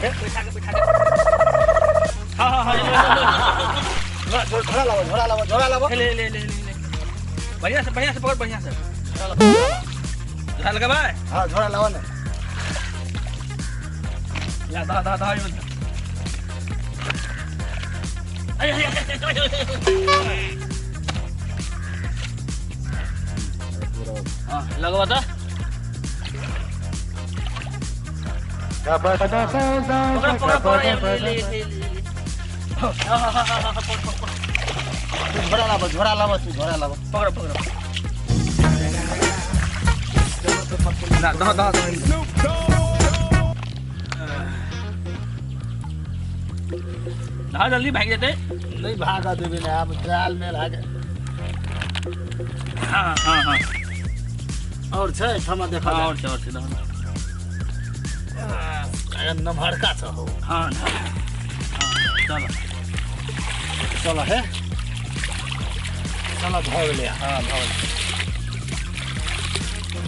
बैठा के बैठा के। हां हां हां, झोरा लाओ झोरा लाओ झोरा लाओ। ले ले ले ले, बढ़िया से पकड़, बढ़िया से झोरा लगा भाई। हां झोरा लाओ ना। ला दा दा दा हां लगवा दा। पकड़ पकड़ पकड़, ले ले ले। हां हां हां हां, पकड़ पकड़, झोरा लाओ झोरा लाओ, तू झोरा लाओ, पकड़ पकड़। ना दा दा दा, जल्दी भाग जाते। नहीं भागा देबे ना, अब जाल में लागे। हां हां हां, और छै ठमा देखा। और छै, और छै, अरे नमहरका छ हो। हां हां, चलो चलो है, चलो भऽ गेलै। हां भऽ गेलै।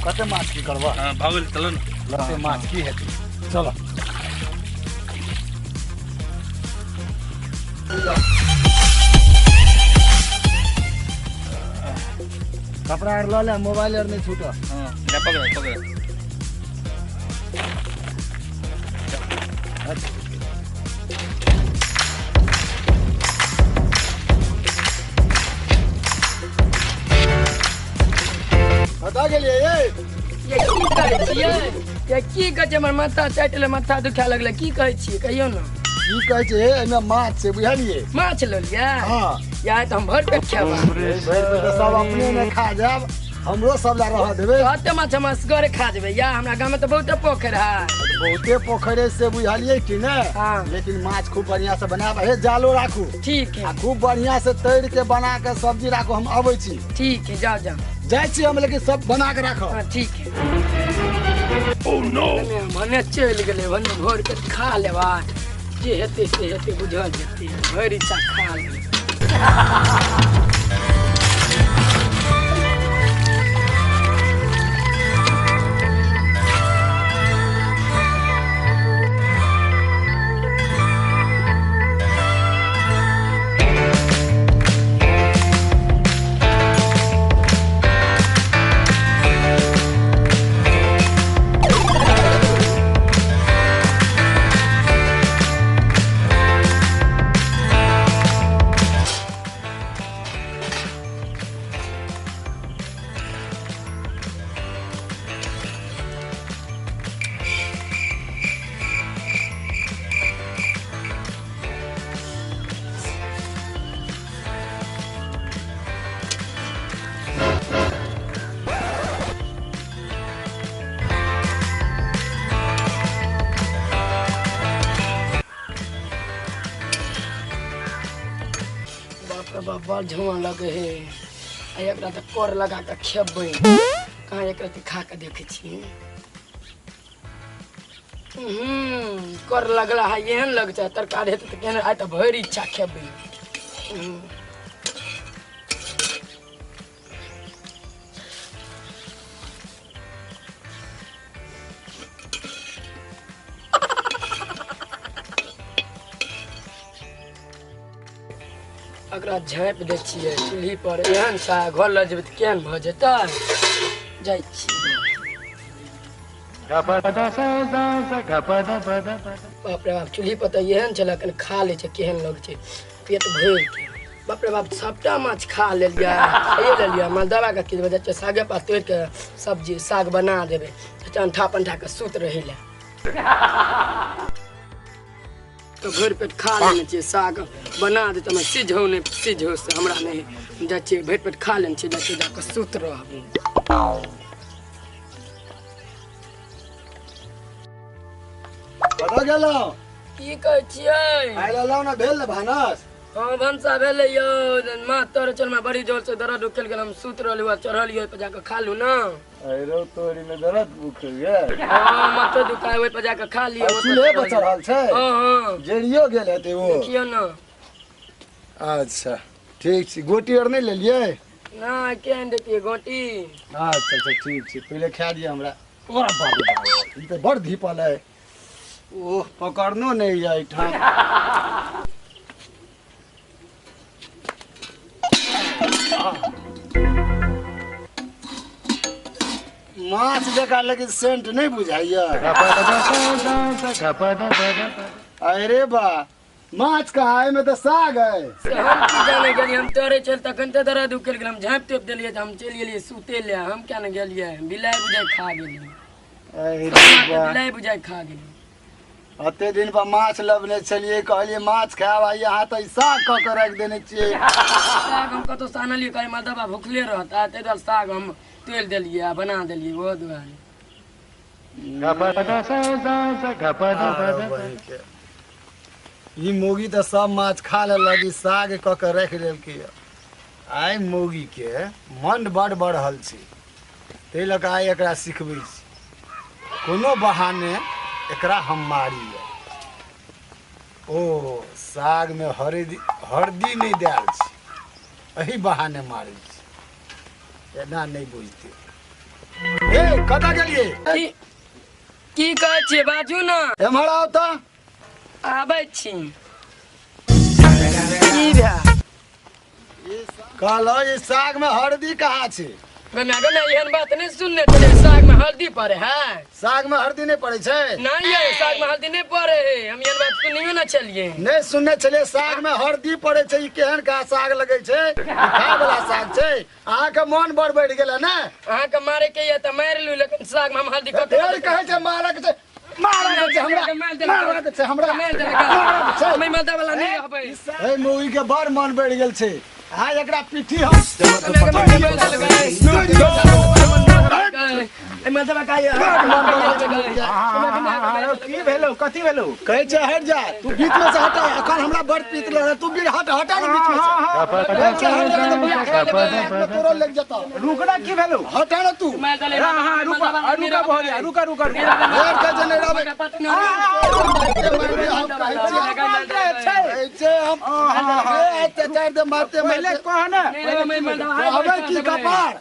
कते माछ की करबा? हां भऽ गेलै, चलो न। कते माछ की हेतै, चलो। कपड़ा आर लऽ ले, मोबाइल आर नहीं छूट। हां ले, पकड़ पकड़। कतऽ गेलियै ये? ये की कहै छियै? ये की कहै छियै? हमर माथा चाटि ले, माथा दुखाए लगलै। की कहै छियै कहियौ ने? की कहै छै, एहिमे माछ छै, बुझलियै? माछ लऽ लिअ। हां या तऽ हम भरि पेट खेब। भरि पेट सब अपने ने खा जायब, हमरो सब लए रह देबै। कते माछ हम असगरे खा जेबै? या हमरा गाँवमे तऽ बहुते पोखरि है। बहुते पोखरि है से बुझलियै कि ने? हाँ। लेकिन माछ खूब बढ़िया से बनाब। हे जालो राखू। ठीक है। आ खूब बढ़िया से तैर के बना के सब्जी राखू, हम अबै छी। ठीक है, जाओ जाओ। जाइ छी हम, लेकिन सब बना के राखब। हाँ ठीक है। ओह नो, भने चलि गेलै, भने भोर के खा लेबा, जे हेतै से हेतै, बुझल जेतै। भरि इच्छा खा लेबै। बड़ झुआ लगे है, आ एकरा तऽ कर लगा के खेबै। कहाँ एकरा तऽ खा के देखै छी। कर लगला है, एहन लग छै तरकारी हेतै तऽ केहन आइ तऽ भरि इच्छा खेबै। एकरा झाँपि दै छियै चूल्ही पर, एहन सा घर लऽ जेबै तऽ केहन भऽ जेतै। जाइ छियै। बाप रे बाप, चूल्ही पर तऽ एहन छलै, कनि खा लै छै केहन लग छै पेट भरि के। बाप रे बाप, सबटा माछ खा लेलियै, खाइए लेलियै। माल दबा के की जाइ छियै, सागे पात तोड़ि के सब्जी साग बना देबै, अंठा पंठा के सुत रहै लए। तो भरि पेट खा लेने छियै, साग बना देतै, हमरा सिझौ नहि सिझौ से हमरा नहि। जाइ छियै भरि पेट खा लेने छियै, जाइ छियै जाकऽ सुत रहबै। कतऽ गेलहुँ? की कहै छियै? आइ लेलहुँ ने, भेल ने भानस? हाँ भनसा भेलै यौ। माथ तर चलमे बड़ी जोर से दर्द उखल गेल, हम सुत रहलियै, चढ़लियै ओहि पर जाकऽ खा लू ना। अरे तोरी में दर्द उखल गेल? हाँ माथो दुखाय, ओहि पर जाकऽ खा लियौ। चूल्हे पर चढ़ल छै? हाँ हाँ। जरियो गेल हेतै ओ? देखियौ ना। अच्छा ठीक छै। गोटी आर नहि लेलियै? ना, केहन देतियै गोटी। अच्छा अच्छा ठीक छै, पहिले खा दिअ हमरा। ओरा बाप रे बाप, ई तऽ बड़ धीपल है। ओह पकड़नो नहीं है एहिठाम। माछ जकाँ लेकिन सेंट नहीं बुझाइया। अरे बा माछ कहाँ है, में तो साग है। हम की जाने गेलियै, हम तोरे चल तखन तऽ दर्द उकल गेल, हम झाँपि तोपि देलियै तऽ हम चलि गेलियै सुते ले। हम क्या ने गेलियै, बिलाइ बुझाइ खा गेलियै। अरे बा बिलाइ बुझाइ खा गेलियै। अते दिन पर माछ लबने छलियै, कहलियै माछ खायब, आ यहाँ तऽ साग कऽ के राखि देने छियै। साग हम कतौ से आनलियै, कहलियै मर्दबा भुखले रहता, ताहि दुआरे साग हम तोड़ि देलियै आ बना देलियै ओहो दुआरे। ई मौगी तऽ सब माछ खा लेलक, ई साग कऽ के राखि देलकै। आइ मौगी के मन बड़ बढ़ल छै, ताहि लऽ कऽ आइ एकरा सिखबै छी, कोनो बहाने एकरा हम मारी। ओ साग में हरदी हरदी नहीं देल छै, एही बहाने मारै छी, एना नहीं बुझते। ए कतऽ गेलियै? की कहै छियै बाजू ने। एम्हर आउ तऽ। आबै छी। की भेल? कहलहुँ ई साग में हरदी कहाँ छै? गना एहन बात नहीं सुनने छलियै, साग में हल्दी पड़े है। साग में हल्दी नहीं पड़े छै? नहीं ये साग में हल्दी नहीं पड़े है, हम एहन बात सुनियो ना छलियै। नहीं सुनने छलियै साग में हल्दी पड़े छै, ई केहन का साग लगै छै? ई खाय वाला साग छै। अहाँ के मन बड़ बढ़ि गेल ने। अहाँ के मारे के ये तऽ मारि लू, लेकिन साग में हम हल्दी कतौ फेर कहै छै मारक छै, मारक छै हमरा, मारक छै हमरा, मारक छै। मैं मर्दा वाला नहीं रहबै। ए मौगी के बड़ मन बढ़ि गेल छै, आइ एकरा पिट्ठी हम की भेलौ, कथी भेलौ? कहै छै हट जा तू, बीच में से हटा, अखन हमरा बड़ पीत लग, तू भी हट, हटा ने बीच में से। कहै छै हट जा, तऽ तोरो लग जेतौ। रुकना की भेलौ? हटा ने तू। हां रुका रुका भौरिया, रुका रुका रुका। फेर कहै छै नहि रहबै। हम अत्याचार दे मारते पहिले कह ने अबे की कपार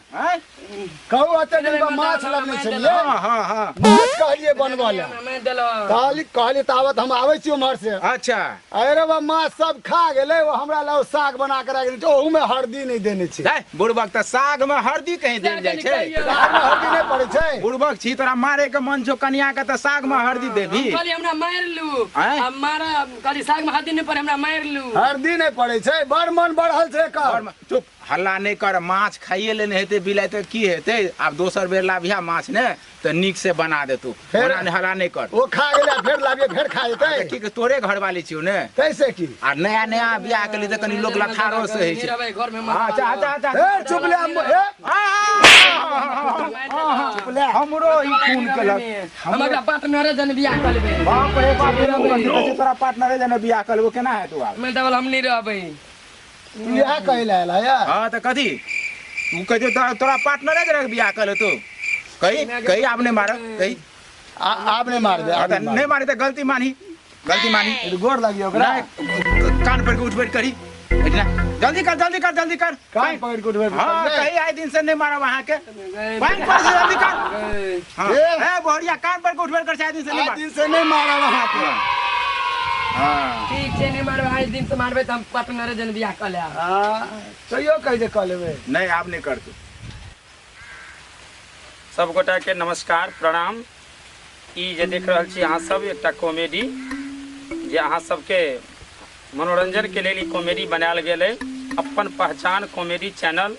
कहू। अते दिन पर माछ लगने छलियै। हां हां माछ कहलियै बनबऽ लए, कहली कहली तावत हम आबै छी उम्हर से। अच्छा। अरे बा माछ सब खा गेलै, ओ हमरा लए साग बना के राखि देने छै, ओहू में हरदी नहीं देने छै। बुड़बक तऽ साग में हरदी कहीं देल जाइ छै? साग में हरदी नहीं पड़ै छै। बुड़बक छी तोरा मारे के मन छौ कनिया के तऽ साग में हरदी देबही? कहली हमरा मारि लू, आ मारा कहली साग में हरदी नहीं पड़े, हमरा मारि लू। हरदी नहीं पड़ै छै, बड़ मन बढ़ल छै एकर। चुप हल्ला नहीं कर, माछ खाइए लेने हेतै बिलाइ तऽ की हेतै? आब दोसर बेर लाबिहा माछ ने तऽ नीक से बना देतौ, हल्ला नहीं कर। ओ खा गेलै फेर लाबिहे फेर खा जेतै। की तोरे घरवाली छियौ ने? कैसे की? आ नया नया बियाह के लिए तऽ कनी लोक लथारो से होइ छै। अच्छा अच्छा अच्छा ए चुप ले, चुप ले, हमरो ई खून केलक। हम एकरा पार्टनरे जन बियाह कऽ लेबै। बाप रे बाप रे, तोरा पार्टनरे जन बियाह कऽ लेबो केना हेतौ? आब मैं दबल हम नहीं रहबै। तू इएह कहै लए आयल है? हाँ तऽ कथी तू कहै तोरा पार्टनरे जन बियाह कऽ लेतौ? कही कही आब नहीं मारब, कही आब नहीं मारबै। नहीं मारे तऽ गलती मानी, गलती मानी। गोर लागी ओकरा, कान पकड़ के उठ बैठ करी, जल्दी कर जल्दी कर जल्दी कर, कान पकड़ के उठ बैठ। हाँ कही आइ दिन से नहीं मारब अहाँ के, कान पर से जल्दी कर। हाँ ए बोहरिया कान पर के उठ बैठ कर, आइ दिन से नहीं, दिन से नहीं मारब अहाँ के। हाँ ठीक छै, नहीं मारबै आइ दिन से मारबै तऽ हम पार्टनरे जन बियाह कऽ लेब। हाँ तैयो कहै छै कऽ लेबै। नहीं आब नहीं करतौ। सब गोटा के नमस्कार प्रणाम। ई जे देख रहल छी अहाँ सब एकटा कॉमेडी जे अहाँ सबके मनोरंजन के लेल ई कॉमेडी बनायल गेल अइ, अपन पहचान कॉमेडी चैनल।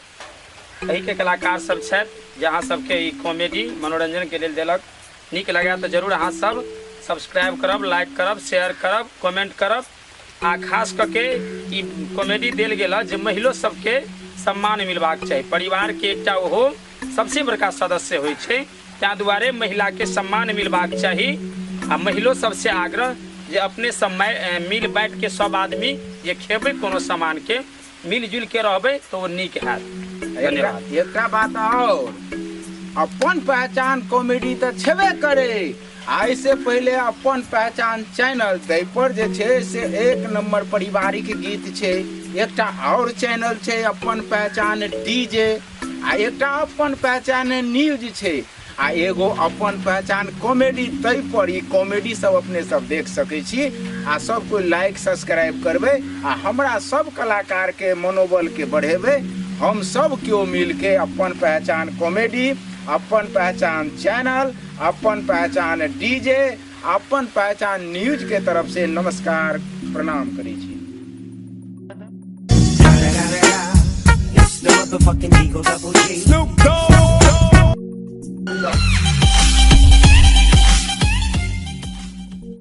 एही के कलाकार सब छथि जे अहाँ सबके ई कॉमेडी मनोरंजन के लेल देलक। नीक लगे तऽ जरूर अहाँ सब सब्सक्राइब करब, लाइक करब, शेयर करब, कमेंट करब। आ खास कऽ के ई कॉमेडी देल गेल जे महिलो सबके सम्मान मिलबाक चाही, परिवार के एकटा ओहो सबसे बड़का सदस्य होइ छै, ताहि दुआरे महिला के सम्मान मिलबाक चाही। आ महिलो सबसे आग्रह जे अपने सब मिल बाँटि के सब आदमी जे खेबै कोनो सामान के मिलजुल के रहबै तऽ ओ नीक हैत। धन्यवाद। एकटा बात और, अपन पहचान कॉमेडी तऽ छेबे करे, आइ से पहिले अपन पहचान चैनल ताहि पर जे छै से एक नंबर पारिवारिक गीत छै। एकटा और चैनल छै अपन पहचान डीजे, आ एकटा अपन पहचान न्यूज छै। आ एगो अपन पहचान कॉमेडी ताहि पर ई कॉमेडी सब अपने सब देख सकै छी आ सब कोइ लाइक सब्सक्राइब करबै आ हमरा सब कलाकार के मनोबल के बढ़ेबै। हम सब केओ मिलके अपन पहचान कॉमेडी, अपन पहचान चैनल, अपन पहचान डीजे, अपन पहचान न्यूज के तरफ से नमस्कार प्रणाम करै छी। It's the motherfucking Eagle Double G. Snoop Dogg.